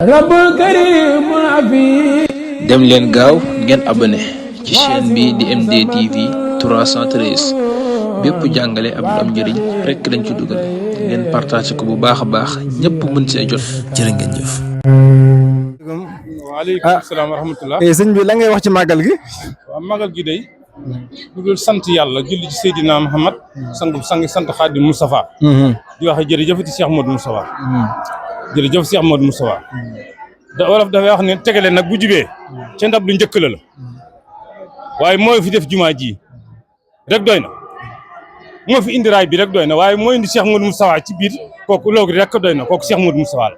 rabbul karim afi dem leen gaaw ngeen abonné ci chaîne bi di MDTV 313 bépp jàngale ab am njëriñ rekk lañ ci dugal ngeen partagé ko bu baax a baax ñépp mën see jot jërë ngeen jëf. waaleykum salaam wa rahmatullah. sëñ bi la ngay wax ci màggal gi. waaw màggal gi day lu dul sant yàlla julli ci Seydina Muhammad sangi sant Xaadim Moustapha di wax jërëjëfati Cheikh Modou Moustapha jërëjëf Cheikh Modou Moustapha da wolof dafay wax ne tegale nag bu jubee ca ndab lu njëkk la waaye mooy fi def jumaa ji rek doy na moo fi indi raay bi rek doy na waaye moo indi Cheikh Modou Moustapha ci biir kooku loolu rek doy na kooku Cheikh Modou Moustapha la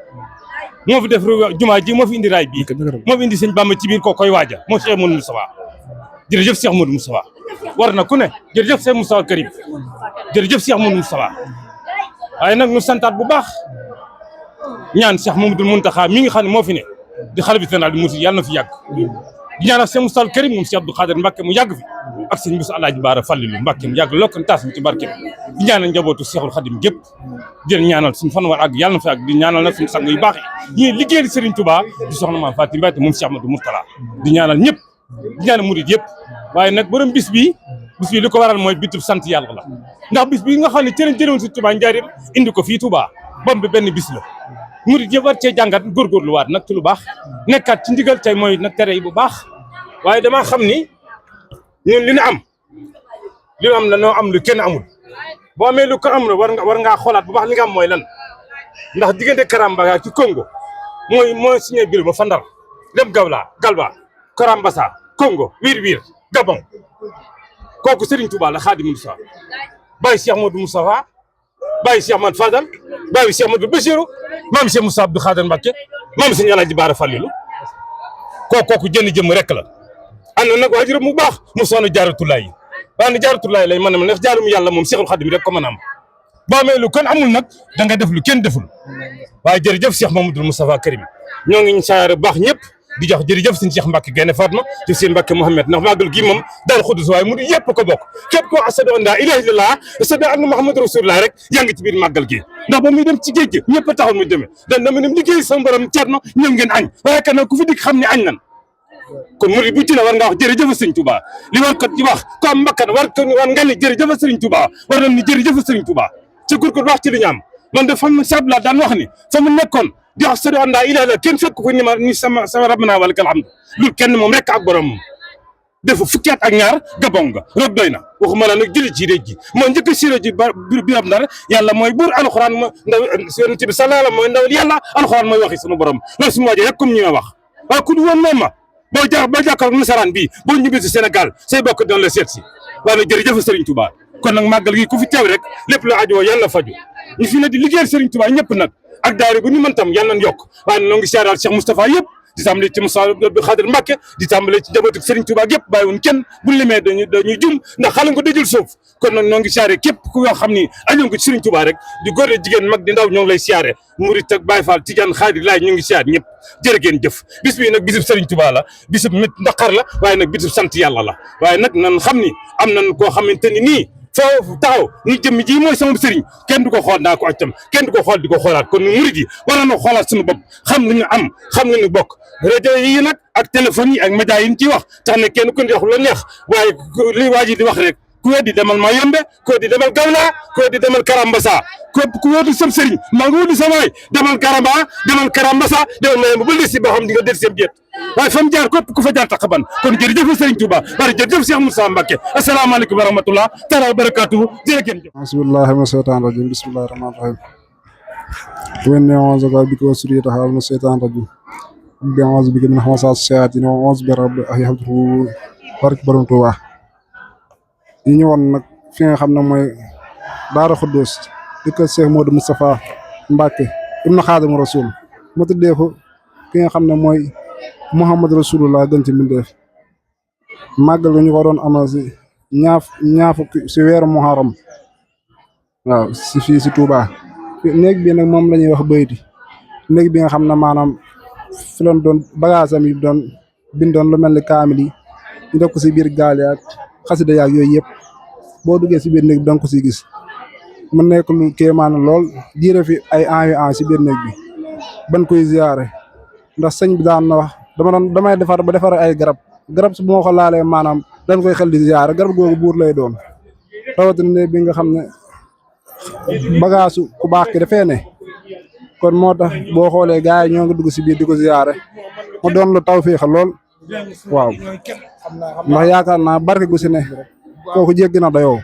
moo fi def jumaa ji moo fi indi raay bi moo fi indi sëñ Bamba ci biir kooku koy waaja moo Cheikh Modou Moustapha jërëjëf Cheikh Modou Moustapha war na ku ne jërëjëf Cheikh Moustapha Karim jërëjëf Cheikh Modou Moustapha waaye nag ñu santaat bu baax ñaan Cheikh Mamadou Mountakha mi nga xam ne moo fi ne di xalifa général di murid yàlla na fi yàgg di ñaanal Cheikh Moustapha Karim moom Cheikh Abdou Khadir Mbacke mu yàgg fi ak sëñ Moussa Alaaji Baara Fallilu Mbacke mu yàgg lokkan taas mi ci barke di ñaanal njabootu Cheikhul Khadim gépp di leen ñaanal suñu fan war ak yàlla na fi yàgg di ñaanal nag suñu sang yu baax yi ñuy liggéeyal Serigne Touba di soxna Maam Fatou Mbaye moom Cheikh Amadou Mourtala di ñaanal ñëpp di ñaanal murid yëpp waaye nag borom bis bi li ko waral mooy bitub sant yàlla la ndax bis bi nga xam ne cërañ jëlewoon si Touba njaarim indi ko fii Touba bam bi benn bis la murid yëpp war cee jàngat góorgóorlu waat nag ci lu baax nekkaat ci ndigal tey mooy nag tere yi bu baax waaye damaa xam ni ñun li ñu am dañoo am lu kenn amul boo amee lu ko amul war ngaa xoolaat bu baax li nga am mooy lan ndax diggante Karamba ci Congo mooy signé biir ba fa Ndar dem Galba Karambasa Congo wiir Gabon kooku Serigne Touba la Xaadimu Mustafaa bàyyi Cheikh Modou Moustapha bàyyi Cheikh Ahmad Fadal bàyyi Cheikh Modou Bassirou maam Cheikh Moussa Abdou Khadir Mbacké maam Serigne Alaaji Baara Fallilu kooku jënd jëm rek la ànd na nag waajuram mu baax mu soxna Jaaratulaay waaye Jaaratulaay lay mën a ndax jaarum yàlla moom Cheikhul Khadim rek ko mën a am boo amee lu kenn amul nag da nga def lu kenn deful waaye jërëjëf Cheikh Mamadou Moustapha Karim ñoo ngi saare baax ñëpp di jox jërëjëf sëñ Cheikh Mbacke Gaynde Fatma ci seen Mbacke Mouhamed ndax màggal gi moom Daaru Xuddus waaye mu yëpp ko bokk képp koo asadu an laa ilaaha illallaah asadu anna Muhammadu rasulullah rek yaa ngi ci biir màggal gi ndax ba muy dem ci géej gi ñëpp a taxaw muy demee dan dama dem liggéey sama borom Cerno ñëw ngeen añ waaye kan nag ku fi dikk xam ne añ nan kon murid bu ci ne war nga wax jërëjëf sëriñ Touba li war kat di wax ko am mbakkan war nga ni jërëjëf sëriñ Touba war nañ ni jërëjëf sëriñ Touba ci góorgóorlu wax ci li ñu am man de fan sabla daan wax ni fa mu nekkoon di wax sadu an laa ilaaha illallaah kenn fekk ko ni sama rabbana wa lakal hamd loolu kenn moom rek ak borom moom defu fukki at ak ñaar Gabon nga rek doy na waxuma la nag julli ci réej gi moo njëkk a siré ji biram Ndar yàlla mooy buur alxuraan mooy ndaw yonent bi sallallahu mooy ndawal yàlla alxuraan mooy waxi sunu borom loolu suñu waajo rek comme ñi ma wax waaye ku du woon moom ma boo jàkkaarloog nasaraan bii boo ñibbee si Sénégal say bokk doon la seet si waaye nag jërëjëf Serigne Touba kon nag màggal gi ku fi teew rek lépp la ajoo yàlla faju ñu fi ne di liggéeyal Serigne Touba ñëpp nag ak daara bu ñu mën tam yàlla nañ yokk waaye noo ngi siyaaraal Cheikh Moustapha yëpp di tàmbale ci Moussa Abdou Khadir Mbacké di tàmbale ci njabootu Serigne Touba yëpp bàyyiwuñ kenn bu limee dañuy jum ndax xale nga dajul suuf kon nag noo ngi siyaare képp ku yoo xam ni añoo ko ci Serigne Touba rek di góor jigéen mag di ndaw ñoo ngi lay siyaare murit ak Baye Fall Tidiane Khadir laay ñu ngi siyaare ñëpp jërë ngeen jëf bis bi nag bisub Serigne Touba la bisub mit ndaqar la waaye nag bisub sant yàlla la waaye nag nan xam ni am nañ koo xamante ni nii foofu taxaw ñu jëmmi ji mooy sama sëriñ kenn du ko xool naa ko accam kenn du ko xool di ko xoolaat kon murid yi war nañoo xoolaat suñu bopp xam lu ñu am xam lu ñu bokk rajo yi nag ak téléphone yi ak média yi ñu ciy wax tax ne kenn ku ne wax lu neex waaye li waa ji di wax rek ku weddi demal Mayombe ku weddi demal Gawla ku weddi demal Karambasa ku weddi sam sëriñ maa ngi weddi sama waay demal Karambasa demal Mayombe ba lisi boo xam di nga del seen jeet waaye fa mu jaar képp ku fa jaar taqaban kon jërëjëf Serigne Touba wala jërëjëf Cheikh Moussa Mbacké asalaamaaleykum wa rahmatullah taala wa barakatuhu jërë ngeen jëf bismillahi mina shaytaani rajim bismillahi rahmaani rahim wenne a'uuzu bika wa suriyataha mina shaytaani rajim bi a'uuzu bika min hamazaati shayaatiin wa a'uuzu bi rabbi an yahduruun barke borom Touba ñu ñëwoon nag fi nga xam ne mooy Daaru Xuddus di kër Cheikh Modou Moustapha Mbacké ibnu Xaadimu Rasuul mu tuddee ko ki nga xam ne mooy Muhammad Rasulullah gën ci mbindeef màggal ñu ko doon amal si ñaar fukki si weeru Muharram waaw si fii si Touba néeg bi nag moom la ñuy wax bayti néeg bi nga xam ne maanaam fi lañ doon bagage am yi doon bindoon lu mel ni kaamil yi ñu def ko si biir gaal yaag xasida yaag yooyu yëpp boo duggee si biir néeg bi danga ko si gis mu nekk lu kéemaan lool diire fi ay an yu an si biir néeg bi ban koy ziyaare ndax sëñ bi daan na wax damay defar ba defar ay garab su bu ma ko laalee maanaam dañ koy xel di ziyaare garab googu buur lay doon rawatina ne bi nga xam ne bagaasu ku baax ki dafee ne kon moo tax boo xoolee gars yi ñoo ngi dugg si biir di ko ziyaare mu doon lu tawféex lool waaw ndax yaakaar naa barke gu si ne kooku jéggi na dayoo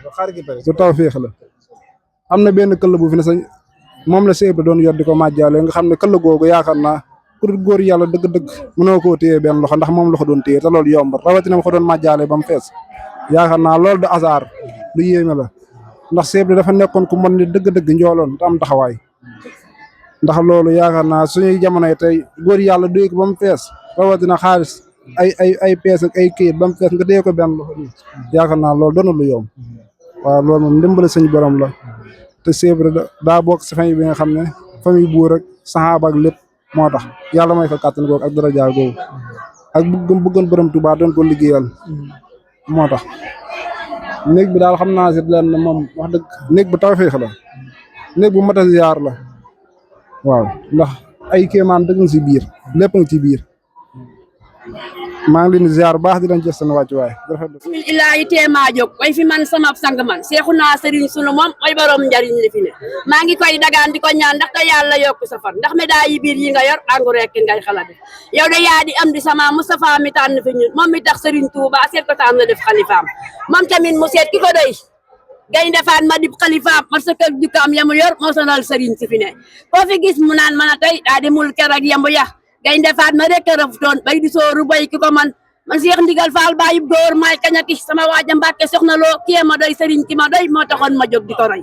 su tawféex la am na benn këll bu fi ne sax moom la séeb doon yor di ko màjjaale nga xam ne këll googu yaakaar naa pour góor yàlla dëgg-dëgg mënoo koo téye benn loxo ndax moom la ko doon téye te loolu yomb rawatina ma ko doon màjjaale ba mu fees yaakaar naa loolu du hasard lu yéeme la ndax séeb dafa nekkoon ku mën ni dëgg-dëgg njooloon te am taxawaay ndax loolu yaakaar naa suñuy jamonoy tey góor yàlla duy ko ba mu fees rawatina xaalis ay pees ak ay këyit ba mu fees nga téye ko benn loxo nii yaakaar naa loolu doona lu yomb waaw loolu moom ndimbali suñu borom la te séeb daa bokk si famille bi nga xam ne famille buur ak saxaaba ak lépp moo tax yàlla may ko kàttan googu ak daraja googu ak bëggoon borom Tuubaa doon ko liggéeyal moo tax néeg bi daal xam naa si leen ne moom wax dëgg néeg bu tawfeex la néeg bu mat a ziyaar la waaw ndax ay kéemaan dëgg nga si biir lépp nga ci biir maa ngi leen di ziyaar baax di leen jox seen wàccuwaay bismillaahi teemaa jóg way fi man sama sang man Seexuna Sëriñ sunu moom mooy borom njariñ li fi ne maa ngi koy dagaan di ko ñaan ndaxte yàlla yokku sa fan ndax médaille yi biir yi nga yor angu rek ngay xalaat yow de yaa di am di sama Moustapha mi tànn fi ñun moom mi tax Sëriñ Tuuba seet ko tànn def xalifaam moom tamit mu seet ki ko doy Gaynde Fatma ma dib xalifaam parce que jukkaam yamu yor moo sonal sëriñ si fi ne koo fi gis mu naan mën a tey daa di mul ker ak yambu ya Gaynde Fatma rek rëf doon bay di sooru bay ki ko man Seex Ndigal Faal bàyyib góor maay kañaki sama waaja Mbàkke soxna loo kii ma doy sëriñ ki ma doy moo taxoon ma jóg di ko roy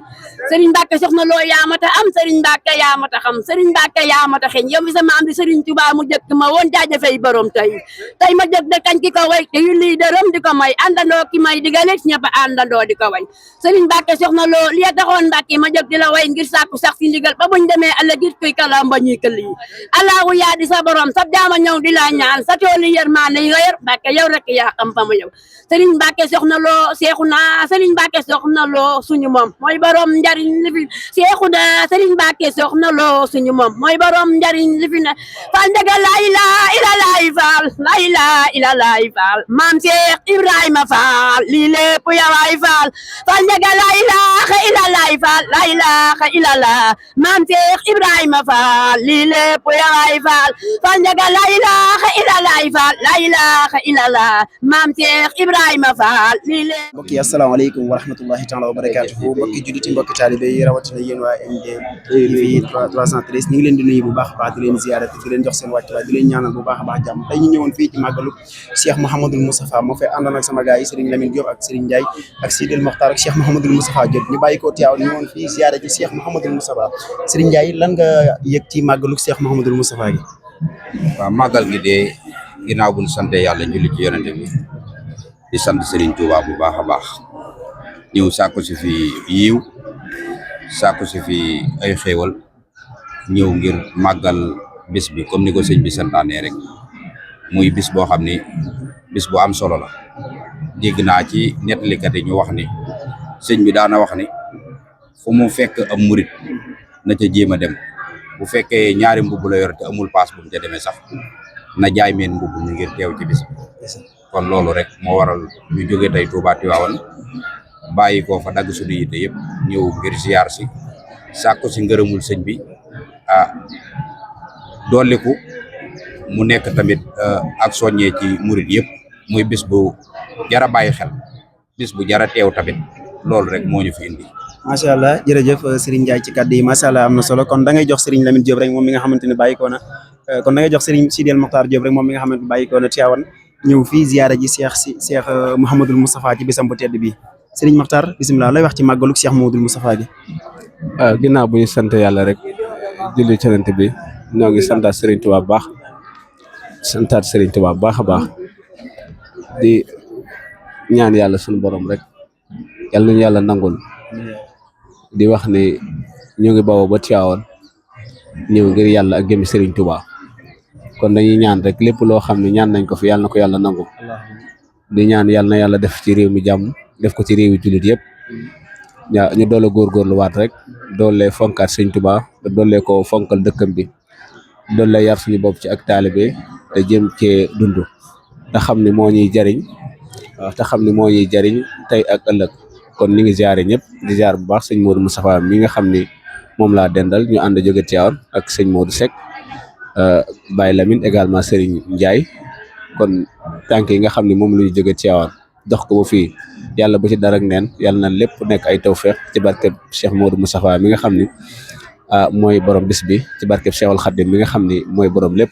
sëriñ Mbàkke soxna loo yaa mata am sëriñ Mbàkke yaa mata xam sëriñ Mbàkke yaa mata xeñ yow mi sama am di sëriñ Tuubaa mu jëkk ma woon jaajëfey borom tey ma jóg de kañ ki ko way te yu lii dërëm di ko may àndandoo ki may digalit ñëpp àndandoo di ko way sëriñ Mbàkke soxna loo li taxoon Mbàkke ma jóg di la way ngir sàkku sax si ndigal ba buñ demee ëllëgit kuy kalam ba ñuy këll yi allahu yaa di sa borom sab jaama ñëw di la ñaan sa tooli yërmande yi nga yor Mbàkke yow rek yaa xam fa mu yow sëriñ Mbàkke soxna loo Seexuna sëriñ Mbàkke soxna loo suñu moom mooy borom njariñ li fi Seexuna sëriñ Mbàkke soxna loo suñu moom mooy borom njariñ li fi ne fal ndega laa ilaaha illallaah faal laa ilaaha illallaah faal maam Seex Ibrahima faal lii lépp yawaay faal fal ndega laa ilaaha illallaah faal laa ilaaha illallaah maam Seex Ibrahima faal lii lépp yawaay faal fal ndega laa ilaaha illallaah faal laa ilaaha illallaah maam Cheikh Ibrahima Fall lii leen mbokk yi asalaamaaleykum wa rahmatullahi taala wa barakaatuhu mbokki julliti mbokki taalibe yi rawatina yéen waa MD TV 313 ñu ngi leen di nuyu bu baax a baax di leen ziyaara di leen jox seen wàccuwaay di leen ñaanal bu baax a baax jàmm tey ñu ñëwoon fii ci màggalu Cheikh Mouhamadoul Moustapha moo fay àndoon ak sama gars yi Serigne Lamine Diop ak Serigne Ndiaye ak Sidil Mokhtar ak Cheikh Mouhamadoul Moustapha Diop ñu bàyyi ko Tiwaawan ñëwoon fii ziyaara ci Cheikh Mouhamadoul Moustapha Serigne Ndiaye lan nga yëg ci màggalu Cheikh Mouhamadoul Moustapha gi waaw màggal gi de ginnaaw bu ñu sante yàlla julli ci yonente bi di sant Serigne Touba bu baax a baax ñëw sàkku si fi yiw sàkku si fi ay xéewal ñëw ngir màggal bis bi comme ni ko sëñ bi santaane rek muy bis boo xam ni bis bu am solo la dégg naa ci nettalikat yi ñu wax ni sëñ bi daana wax ni fu mu fekk am murit na ca jéem a dem bu fekkee ñaari mbubb la yor te amul paas bu mu ca demee sax na jaay meen mbubb mi ngir teew ci bis kon loolu rek moo waral ñu jóge tey Touba Tiwaawan bàyyi ko fa dagg suñu yite yëpp ñëw ngir ziar si sàkku si ngërëmul sëñ bi dolliku mu nekk tamit ak soññee ci murit yëpp muy bis bu jara bàyyi xel bis bu jara teew tamit loolu rek moo ñu fi indi. macha allah jërëjëf Serigne Ndiaye ci kàddu yi macha allah am na solo kon da ngay jox Serigne Lamine Diop rek moom mi nga xamante ne bàyyikoo na kon da ngay jox Serigne Sidil Mokhtar Diop rek moom mi nga xamante ne bàyyikoo na Tiwaawan ñëw fii ziyaara ji Cheikh Mouhamadoul Moustapha ci bisam bu tedd bi Serigne Mokhtar bisimilah lay wax ci màggalu Cheikh Mouhamadoul Moustapha gi. ginnaaw bu ñu sant yàlla rek julli ci Yonent bi ñoo ngi santaat Serigne Touba bu baax santaat Serigne Touba bu baax a baax di ñaan yàlla sunu borom rek yàlla nañu yàlla nangul di wax ni ñu ngi bawoo ba Tiwaawan ñëw ngir yàlla ak jëmi Serigne Touba kon dañuy ñaan rek lépp loo xam ne ñaan nañ ko fi yàlla na ko yàlla nangu di ñaan yàlla na yàlla def ci réew mi jàmm def ko ci réewi jullit yëpp ñu doole góorgóorlu waat rek doole fonkaat Serigne Touba doole ko fonkal dëkkam bi doon la yar suñu bopp ci ak taalibe te jëm cee dund te xam ni moo ñuy jariñ te xam ni moo ñuy jariñ tey ak ëllëg kon ñu ngi ziare ñëpp di ziar bu baax sëñ Modou Moustapha mi nga xam ni moom laa dendal ñu ànd jóge Tivaouane ak sëñ Modou Seck Baye Lamine également Serigne Ndiaye kon tànk yi nga xam ni moom la ñu jóge Tivaouane dox ko ba fii yàlla bu ci dara ak neen yàlla na lépp nekk ay tawfeex ci barkeb Cheikh Modou Moustapha mi nga xam ni mooy borom bis bi ci barkeb Cheikhul Khadim mi nga xam ni mooy borom lépp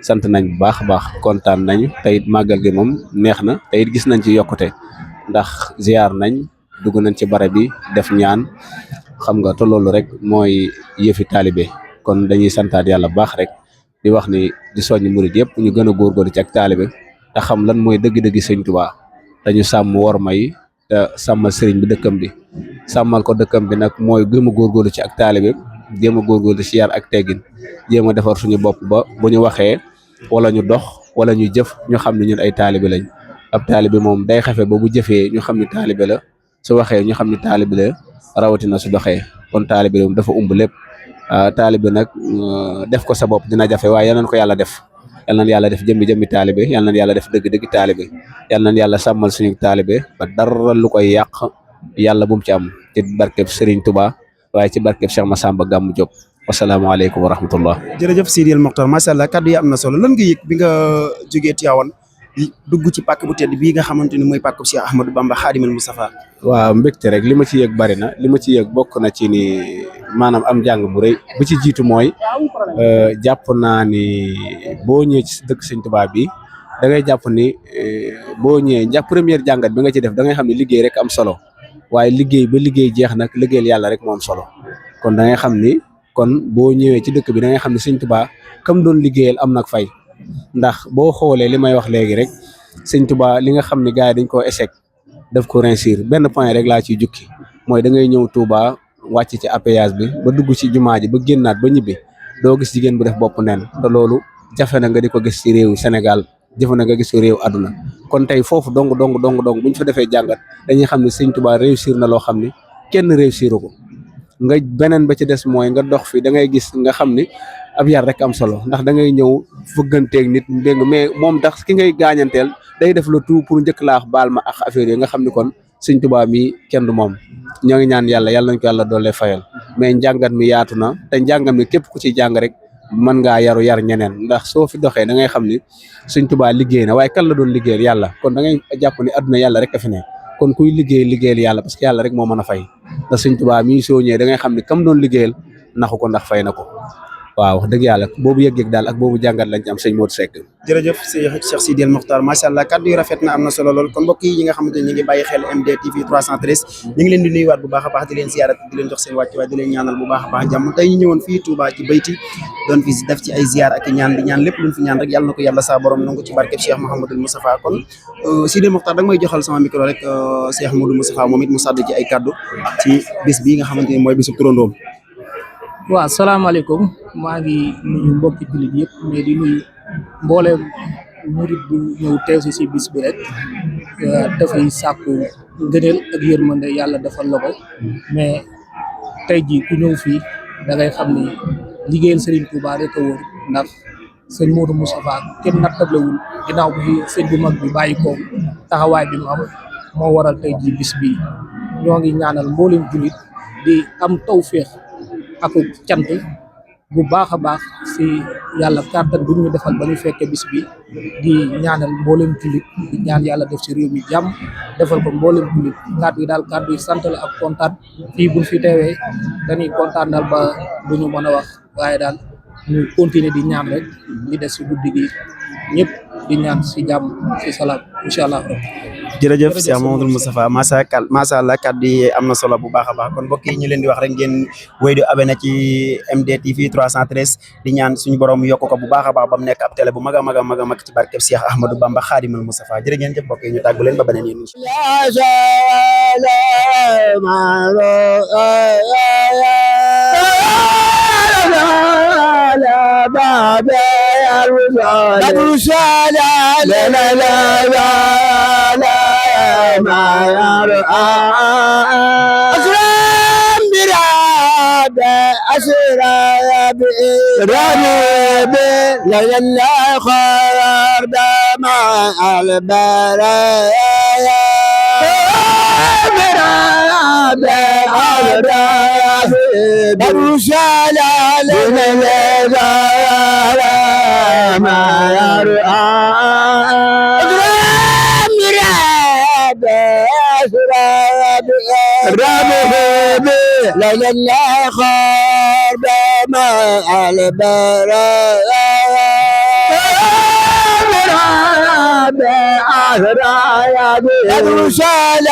sant nañ bu baax a baax kontaan nañu te it màggal gi moom neex na te it gis nañ ci yokkute ndax ziar nañ dugg nañ ci barab bi def ñaan xam nga te loolu rek mooy yëfi taalibe kon dañuy santaat yàlla bu baax rek di wax ni di soññ murid yëpp ñu gën a góorgóorlu ci ak taalibe te xam lan mooy dëgg-dëgg sëñ Tuubaa dañu sàmm worma yi te sàmmal sëriñ bi dëkkam bi sàmmal ko dëkkam bi nag mooy gëm a góorgóorlu ci ak taalibe jéem a góorgóorlu ci yar ak teggin jéem a defar suñu bopp ba bu ñu waxee wala ñu dox wala ñu jëf ñu xam ne ñun ay taalibe lañ ab taalibe moom day xefe ba bu jëfee ñu xam ne taalibe la su waxee ñu xam ne taalibe la rawatina su doxee kon taalibe moom dafa umb lépp taalibe nag def ko sa bopp dina jafe waaye yal nañ ko yàlla def yal nañ yàlla def jëmmi taalibe yal nañ yàlla def dëgg-dëgg taalibe yal nañ yàlla sàmmal suñu taalibe ba dara lu koy yàq yàlla bu mu ci am ci barkeb Serigne Touba waaye ci barkeb Cheikh Massamba Gamou Diop wasalaamaaleykum wa rahmatullah. jërëjëf Sidi El Mokhtar macha allah kaddu yi am na solo lan nga yëg bi nga jógee Tivaouane dugg ci pàkk bu tedd bii nga xamante ni mooy pàkk bu Cheikh Ahmadou Bamba Khadimul Moustapha. waaw mbégte rek li ma ci yëg bari na li ma ci yëg bokk na ci ni maanaam am jàng bu rëy bu ci jiitu mooy jàpp naa ni boo ñëwee ci dëkk Sëñ Tuubaa bi da ngay jàpp ni boo ñëwee première jàngat bi nga ci def da ngay xam ne liggéey rek am solo waaye liggéey ba liggéey jeex nag liggéeyal yàlla rek moo am solo kon da ngay xam ni kon boo ñëwee ci dëkk bi da ngay xam ne Sëñ Tuubaa kam doon liggéeyal am nag fay ndax boo xoolee li may wax léegi rek Sëñ Tuubaa li nga xam ne gars yi dañ koo échec daf ko réussir benn point rek laa ciy jukki mooy da ngay ñëw Touba wàcc ci appayage bi ba dugg ci jumaa ji ba génnaat ba ñibbi doo gis jigéen bu def bopp nen te loolu jafe na nga di ko gis ci réew Sénégal jafe na nga gis ko réew àdduna kon tey foofu dong bu ñu fa defee jàngat dañuy xam ne Sëñ Tuubaa réussir na loo xam ni kenn réussiru ko nga beneen ba ci des mooy nga dox fi da ngay gis nga xam ni ab yar rek am solo ndax da ngay ñëw fëgganteeg nit dégg nga mais moom tax ki ngay gaañanteel day def le tout pour njëkk laax baal ma ak affaire yi nga xam ni kon Sëñ Tuubaa mi kenn du moom ñoo ngi ñaan yàlla nañ ko yàlla doole fayal mais njàngat mi yaatu na te njàngat mi képp ku ci jàng rek mën ngaa yaru yar ñeneen ndax soo fi doxee da ngay xam ni Sëñ Tuubaa liggéey na waaye kan la doon liggéeyal yàlla kon da ngay jàpp ni adduna yàlla rek a fi ne kon kuy liggéeyal yàlla parce que yàlla rek moo mën a fay ndax Sëñ Tuubaa mi soo ñëwee da ngay xam ni kam doon liggéeyal naxu ko ndax fay na ko waaw wax dëgg yàlla boobu yëg-yëg daal ak boobu jàngat lañ ci am sëñ Modou Seck. jërëjëf Cheikh Sidi El Mokhtar macha allah kaddu yi rafet na am na solo lool kon mbokk yi nga xamante ne ñu ngi bàyyi xel MDTV 313 ñu ngi leen di nuyuwaat bu baax a baax di leen ziyaara di leen jox seen wàccuwaay di leen ñaanal bu baax a baax jàmm tey ñu ñëwoon fii Touba ci bayti doon fi def ci ay ziyaar ak ñaan di ñaan lépp luñ fi ñaan rek yàlla na ko yàlla saa borom nangu ci barkeb Cheikh Mouhamadoul Moustapha kon Sidi El Mokhtar da nga may joxal sama micro rek Cheikh Modou Moustapha moom it mu sàdd ci ay kaddu ci bis bii nga xamante ni mooy bisu turandoom. waaw salaamaaleykum maa ngi nuyu mbokki jullit yëpp mais di nuyu mbooleem murit bu ñëw teew si bis bi rek dafay sàkku ngëneel ak yërmande yàlla defal la ko mais tey jii ku ñëw fii da ngay xam ni liggéeyal Serigne Touba rek a wóor ndax sëñ Modou Moustapha kenn nattablewul ginnaaw bi sëñ bu mag bi bàyyi ko taxawaay bi mu am moo waral tey jii bis bi ñoo ngi ñaanal mbooleem jullit di am tawféex ak cant bu baax a baax si yàlla kàttan bu ñu defal ba ñu fekkee bis bi di ñaanal mboolem jullit di ñaan yàlla def si réew mi jàmm defal ko mboolem jullit kàddu yi daal kàddu yi sant la ak kontaan fii buñ fi teewee dañuy kontaan daal ba du ñu mën a wax waaye daal ñu continuer di ñaan rek li des si guddi gi ñëpp di ñaan si jàmm si salaam incha allah. jërëjëf Cheikh Mouhamadoul Moustapha macha allah kàddu yi am na solo bu baax a baax kon mbokk yi ñu leen di wax rek ngeen wéy di abonné ci MDTV 313 di ñaan suñu borom yokk ko bu baax a baax ba mu nekk ab télé bu mag a mag a mag a mag ci barkeb Cheikh Ahmadou Bamba Khadimul Moustapha jërë ngeen jëf mbokk yi ñu tàggu leen ba beneen yéen أسرى ليلا خير دمع البرايا برشال لنا ما يرعى ليلا خير دمع البرايا برشال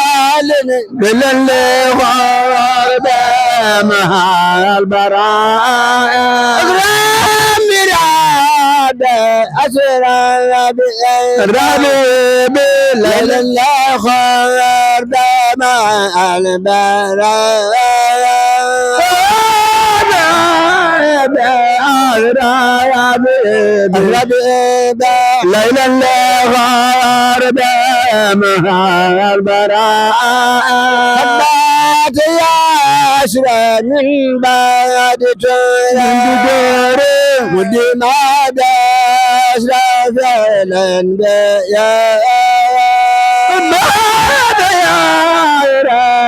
لنا خير دمع البرايا الربيب ليلا خير دمع البرايا الربيب ليلا خير دمع البرايا يا أسرى من بعد جور ودين هذا أسرى الأنبياء بعد يا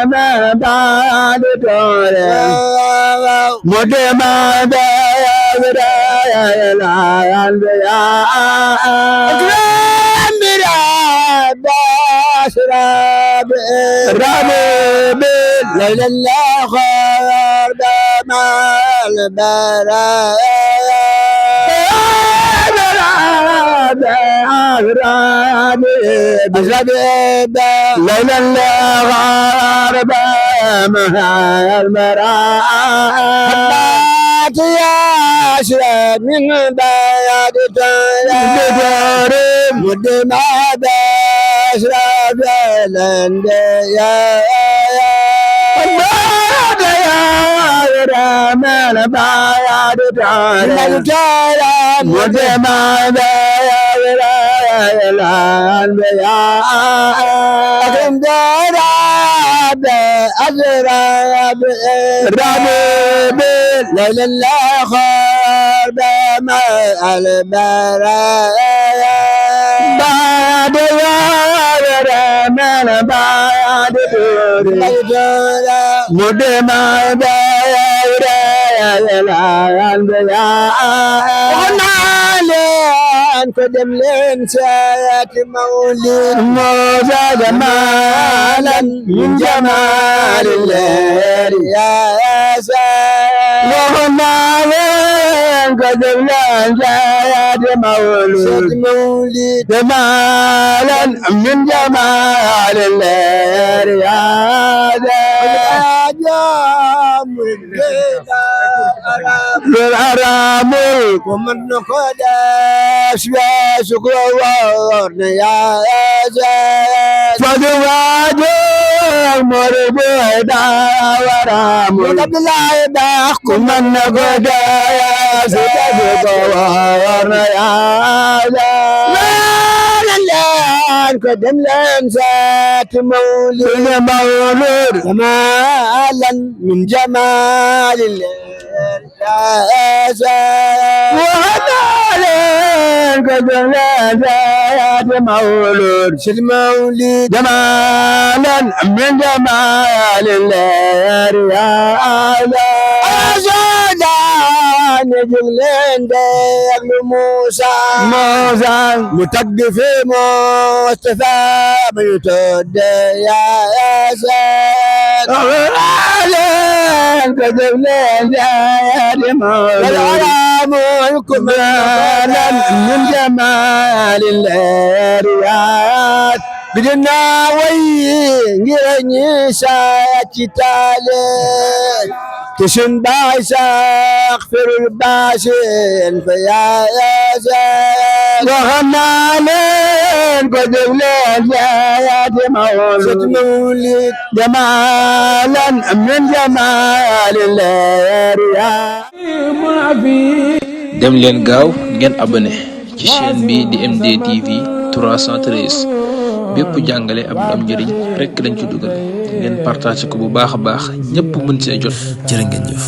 من بعد جور ودين هذا أسرى الأنبياء ليلا لا خير دمع البرايا ليلا لا خير دمع البرايا يا أشرف من بعد تنور مدن هذا أشرف الأنبياء من بعد تنور مدن هذا الأنبياء أزراب ربيب ليلا لا خير دمع البرايا بعد يا من بعد مدمع دايرة الأنبياء قدم لنسايات مولد موسى جمالا من جمال الليل يا وهنا قدم لنسايات مولد جمالا من جمال الليل يا الحرام ومن قداش يا شكر يا زاد فدواجه مربودا ورام قبل لا يدخل من قداش شكر يا زاد قدم لنسات مولود جمالا من جمال الله وهدى قدم لنسات مولود مولد جمالا من جمال الله نجم لندق موسى متقف مصطفى بيتود يا زاد كذب لندق والعلام الكمالا من جمال الرياض بدنا وين ساعتي تالي تشن بايس اغفر الباسل فيا زاد وهنا لين قدم لين زاد مولد جمالا من جمال الرياض dem leen gaaw ngeen abonné ci chaîne bi di MD TV 313 bépp jàngale ab am njëriñ rek lañ ci dugal ngeen partage ko bu baax a baax ñëpp mën see jot jërë ngeen jëf